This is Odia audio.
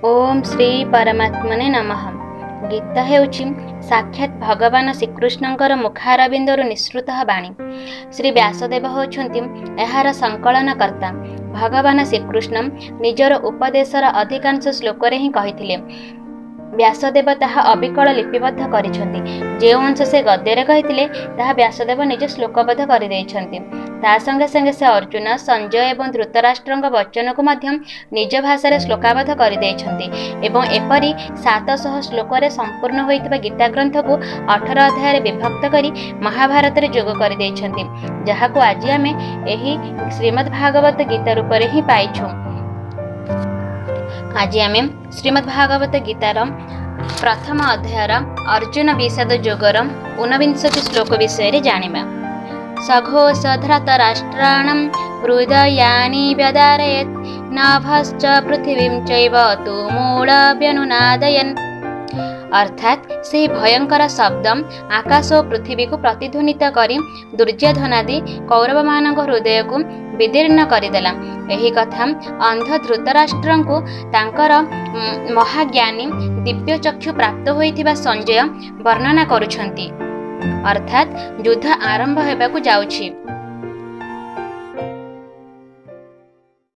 ଓମ୍ ଶ୍ରୀ ପରମାତ୍ମନେ ନମଃ। ଗୀତା ହେଉଛି ସାକ୍ଷାତ ଭଗବାନ ଶ୍ରୀକୃଷ୍ଣଙ୍କର ମୁଖାରବିନ୍ଦରୁ ନିଃସୃତ ବାଣୀ। ଶ୍ରୀ ବ୍ୟାସଦେବ ହେଉଛନ୍ତି ଏହାର ସଂକଳନକର୍ତ୍ତା। ଭଗବାନ ଶ୍ରୀକୃଷ୍ଣ ନିଜର ଉପଦେଶର ଅଧିକାଂଶ ଶ୍ଲୋକରେ ହିଁ କହିଥିଲେ, ବ୍ୟାସଦେବ ତାହା ଅବିକଳ ଲିପିବଦ୍ଧ କରିଛନ୍ତି। ଯେଉଁ ଅଂଶ ସେ ଗଦ୍ୟରେ କହିଥିଲେ, ତାହା ବ୍ୟାସଦେବ ନିଜ ଶ୍ଲୋକବଦ୍ଧ କରିଦେଇଛନ୍ତି। ତା ସଙ୍ଗେ ସଙ୍ଗେ ସେ ଅର୍ଜୁନ, ସଞ୍ଜୟ ଏବଂ ଧୃତରାଷ୍ଟ୍ରଙ୍କ ବଚନକୁ ମଧ୍ୟ ନିଜ ଭାଷାରେ ଶ୍ଲୋକାବଦ୍ଧ କରିଦେଇଛନ୍ତି ଏବଂ ଏପରି 700 ଶ୍ଲୋକରେ ସମ୍ପୂର୍ଣ୍ଣ ହୋଇଥିବା ଗୀତା ଗ୍ରନ୍ଥକୁ 18 ଅଧ୍ୟାୟରେ ବିଭକ୍ତ କରି ମହାଭାରତରେ ଯୋଗ କରିଦେଇଛନ୍ତି, ଯାହାକୁ ଆଜି ଆମେ ଏହି ଶ୍ରୀମଦ୍ ଭାଗବତ ଗୀତା ରୂପରେ ହିଁ ପାଇଛୁ। ଆଜି ଆମେ ଶ୍ରୀମଦ୍ ଭାଗବତ ଗୀତାର ପ୍ରଥମ ଅଧ୍ୟାୟର ଅର୍ଜୁନ ବିଷାଦ ଯୋଗର ଊନବିଂଶତି ଶ୍ଲୋକ ବିଷୟରେ ଜାଣିବା। ସଘୋଷ ଧୃତରାଷ୍ଟ୍ରାଣಂ ହୃଦୟାନି ବ୍ୟଦାରୟତ୍ ନଭଶ୍ଚ ପୃଥିବୀं ଚୈବ ତୁମୂଳବ୍ୟନୁନାଦୟନ୍। ଅର୍ଥାତ୍ ସେହି ଭୟଙ୍କର ଶବ୍ଦ ଆକାଶ ଓ ପୃଥିବୀକୁ ପ୍ରତିଧ୍ୱନିତ କରି ଦୁର୍ଯ୍ୟୋଧନାଦି କୌରବମାନଙ୍କ ହୃଦୟକୁ ବିଦୀର୍ଣ୍ଣ କରିଦେଲା। ଏହି କଥା ଅନ୍ଧ ଧୃତରାଷ୍ଟ୍ରଙ୍କୁ ତାଙ୍କର ମହାଜ୍ଞାନୀ ଦିବ୍ୟ ଚକ୍ଷୁ ପ୍ରାପ୍ତ ହୋଇଥିବା ସଞ୍ଜୟ ବର୍ଣ୍ଣନା କରୁଛନ୍ତି। ଅର୍ଥାତ୍ ଯୁଦ୍ଧ ଆରମ୍ଭ ହେବାକୁ ଯାଉଛି।